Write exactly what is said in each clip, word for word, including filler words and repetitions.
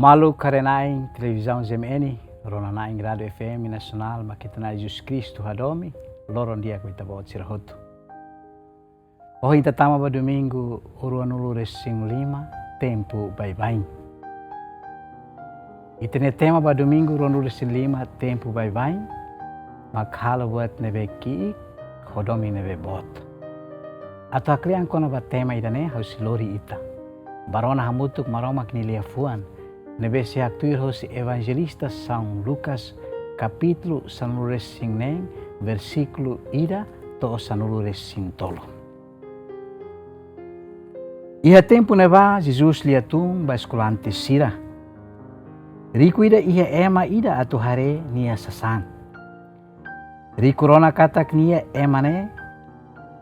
Maluk haree-na'in televizaun G M N, rona-na'in Rádiu F M Nasionál, mak ita-nia Na'i Jesus Kristu hadomi, loron di'ak ba ita-boot sira hotu. Ohin ita tama ba domingu ruanulu-resin-lima, tempu baibain. Ita-nia tema ba domingu ruanulu-resin-lima, tempu baibain, mak halo buat ne'ebé ki'ik ho domin ne'ebé boot. Atu haklean kona-ba tema ida-ne'e, ha'u sei lori ita ba rona hamutuk Maromak nia liafuan, ne'ebé sei haktuir hosi Evanjelista São Lucas, kapítulu sanulu-resin-neen, versíkulu ida to'o sanulu-resin-tolu. Iha tempu ne'ebá, Jesus lia-tun ba eskolante sira. Riku ida iha ema ida atu haree nia sasán. Riku rona katak nia ema ne'e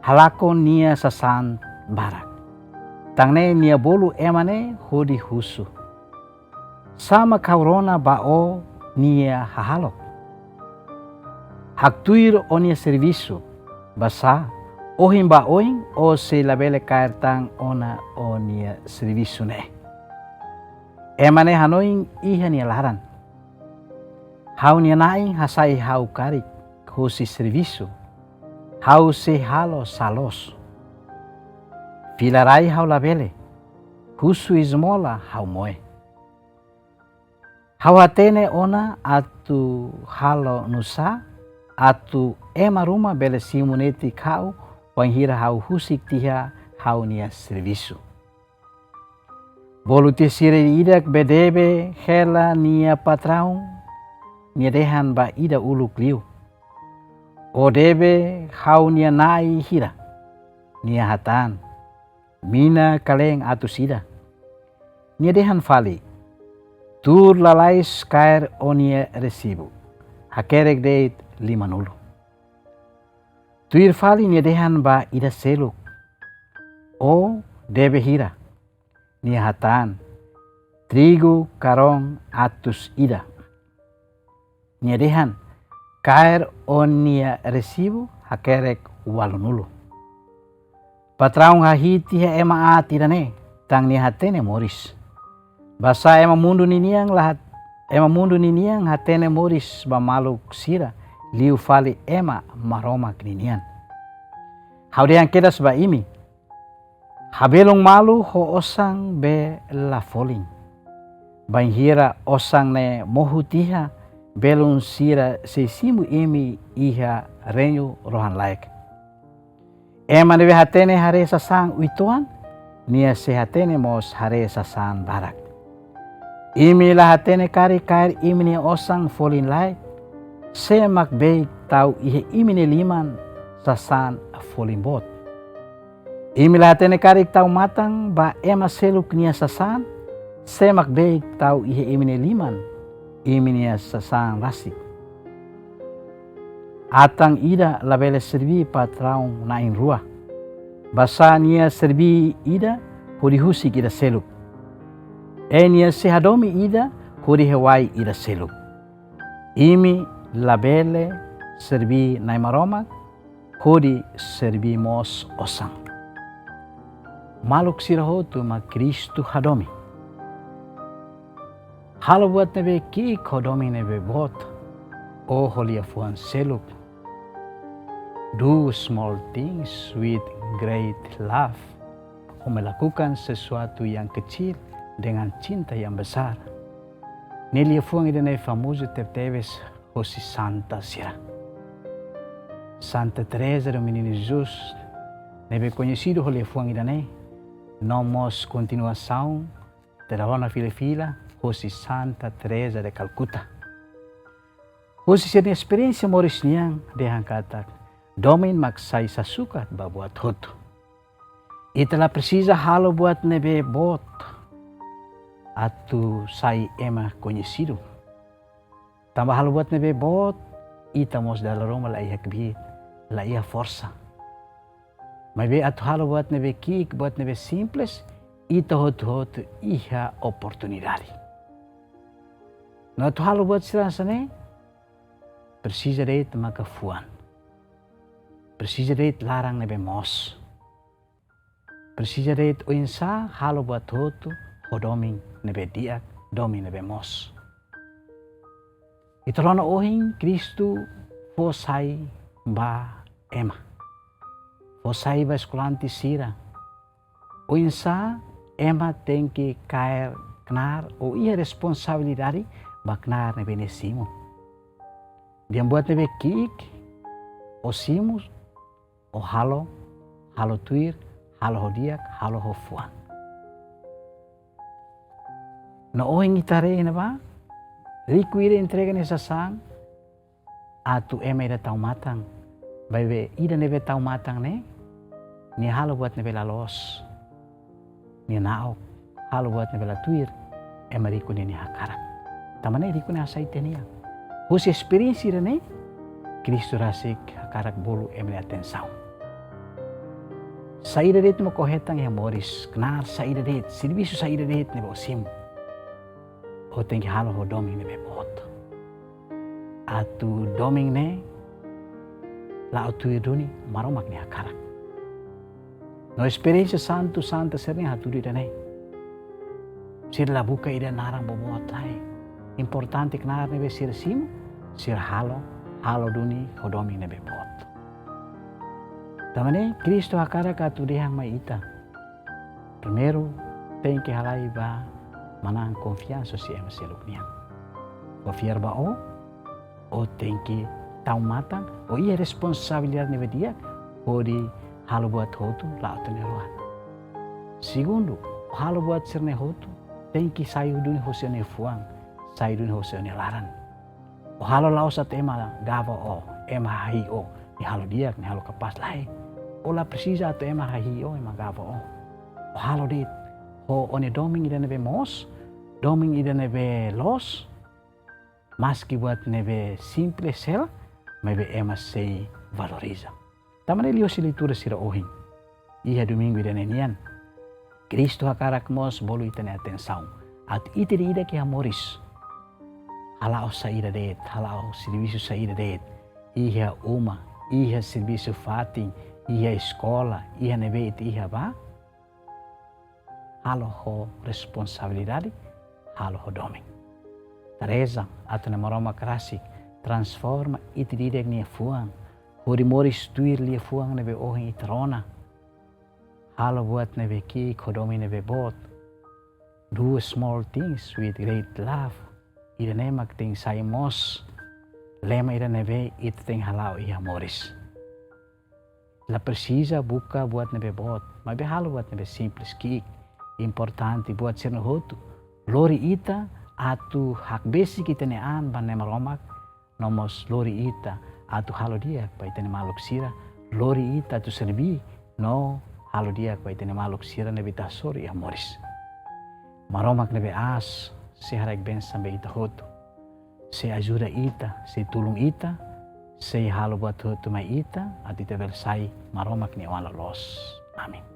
halakon nia sasán barak. Tan ne'e nia bolu ema ne'e hodi husu: Sá mak ha'u rona ba ó nia hahalok? Haktuir ó-nia servisu, basá ohin ba oin ó sei labele kaer tan ona ó-nia servisu ne'e. Ema ne'e hanoin iha nia laran: Ha'u-nia na'in hasai ha'u karik hosi servisu, ha'u sei halo sá loos? Fila rai ha'u labele, husu ezmola ha'u moe. Ha'u hatene ona atu halo nusá atu ema ruma bele simu netik ha'u, bainhira ha'u husik tiha ha'u-nia servisu. Bolu tiha sira ida-idak be debe hela nia patraun, nia dehan ba ida uluk liu: Ó debe ha'u-nia na'i hira? Nia hatán: Mina-kaleen atus ida. Nia dehan fali: Tuur lalais kaer ó-nia resibu, hakerek de'it limanulu. Tuir fali nia dehan ba ida seluk: Ó debe hira? Nia hatán: Trigu karón atus ida. Nia dehan: Kaer ó-nia resibu, hakerek ualunulu. Patraun hahi'i tiha ema aat ida-ne'e, tan nia hatene moris. Basá ema mundu ninian la hat-, ema mundu ninian hatene moris ba maluk sira liu fali ema Maromak ninian. Ha'u dehan kedas ba imi, habelun malu ho osan be la folin. Bainhira osan ne'e mohu tiha, belun sira sei simu imi iha reinu rohan-laek. Ema ne'ebé hatene haree sasán uitoan, nia sei hatene mós haree sasán barak. Imi la hatene karik kaer imi-nia osan folin-laek, sé mak beik tau iha imi-nia liman sasán folin boot? Imi la hatene karik tau matan ba ema seluk nia sasán, sé mak beik tau iha imi-nia liman imi-nia sasán rasik? Atan ida labele serbí patraun na'in-rua. Basá nia serbí ida hodi husik ida seluk. I nia sei hadomi ida hodi hewai ida seluk. Imi labele serbí Na'i Maromak hodi serbí mós osan. Maluk sira hotu mak Kristu hadomi. Halo buat ne'ebé ki'ik ho domin ne'ebé boot, ó ho liafuan seluk. Do small things with great love. Ou melakukan sesuatu yang kecil dengan cinta yang besar. Ne'e liafuan ida-ne'e famozu tebetebes hosi santa sira. Santa Teresa do Menino Jesus, ne'ebé koñesidu ho liafuan ida-ne'e, no mós kontinuasaun, ita dala rona fila-fila, hosi Santa Teresa de Calcutta. Hosi sira-nia esperiénsia moris nian dehan katak, domin mak sai sasukat ba buat hotu. Ita la presiza halo buat ne'ebé boot atu sai ema koñesidu. Tanba halo buat ne'ebé boot, ita mós dala ruma la iha kbiit, la iha forsa. Maibé atu halo buat ne'ebé ki'ik, buat ne'ebé simples, ita hotu-hotu iha oportunidade. No atu halo buat sira hanesan ne'e, presiza de'it maka fuan. Presiza de'it laran ne'ebé moos. Presiza de'it oinsá halo buat hotu ho domin ne'ebé di'ak, domin ne'ebé moos. Ita rona ohin Kristu fó sai ba ema. Fó sai ba eskolante sira. Oinsá ema tenke kaer knaar ou iha responsabilidade ba knaar ne'ebé nia simu. Dehan buat ne'ebé ki'ik, ó simu, ó halo, halo tuir, halo ho di'ak, halo ho fuan. No ohin ita haree iha ne'ebá, riku ida entrega nia sasán atu ema ida tau matan. Maibé ida ne'ebé tau matan ne'e, nia halo buat ne'ebé la loos. Nia na'ok, halo buat ne'ebé la tuir, ema riku ne'e nia hakarak. Tanba ne'e riku ne'e hasai tiha nia. Husi esperiénsia ida-ne'e, Kristu rasik hakarak bolu ema nia atensaun. Saida de'it mak ó hetan iha moris, knaar saida de'it, servisu saida de'it ne'ebé ó simu, ó tenke halo ho domin ne'ebé boot. Atu domin ne'e la'o tuir duni Maromak nia hakarak. No esperiénsia santu, santa sira-ne'e hatudu ida-ne'e. Sira la buka ida naran boboot lae. Importante knaar ne'ebé sira simu, sira halo, halo duni ho domin ne'ebé boot. Tanba ne'e Kristu hakarak atu dehan mai ita. Primeiru, tenke halai ba manán konfiansa husi ema seluk nian. Konfia ba ó, ó tenke tau matan, ó iha responsabilidade ne'ebé di'ak, hodi halo buat hotu la'o to'o nia rohan. Segundu, halo buat sira-ne'e hotu, tenke sai duni husi ó-nia fuan, sai duni husi ó-nia laran. Ó halo la'ós atu ema gaba ó, ema hahi'i ó, nia halo di'ak, nia halo kapás, lae. Ó la presiza atu ema hahi'i ó, ema gaba ó. Ó halo de'it, ho ó-nia domin ida ne'ebé moos, domin ida ne'ebé loos, maski buat ne'ebé simples hela, maibé ema sei valoriza. Tanba ne'e liuhusi leitura sira ohin, iha domingu ida-ne'e nian, Kristu hakarak mós bolu ita-nia atensaun atu ita ida-idak iha moris, hala'o saida de'it, hala'o servisu saida de'it, iha uma, iha servisu fatin, iha eskola, iha ne'ebé ita iha bá, halo ho responsabilidade, halo ho domin. Ita reza atu Na'i Maromak rasik transforma ita ida-idak nia fuan, hodi moris tuir liafuan ne'ebé ohin ita rona. Halo buat ne'ebé ki'ik ho domin ne'ebé boot. Do small things with great love. Ida-ne'e mak tenke sai mós lema ida ne'ebé ita tenke hala'o iha moris. La presiza buka buat ne'ebé boot, maibé halo buat ne'ebé simples, ki'ik. Importante buat sira-ne'e hotu lori ita atu hakbesik ita-nia an ba Na'i Maromak, no mós lori ita atu halo di'ak ba ita-nia maluk sira, lori ita atu serbí, no halo di'ak ba ita-nia maluk sira ne'ebé ita hasoru iha moris. Maromak ne'ebé aas, sei haraik bensaun ba ita hotu. Sei ajuda ita, sei tulun ita, sei halo buat hotu mai ita, atu ita bele sai Maromak nia oan loloos. Amen.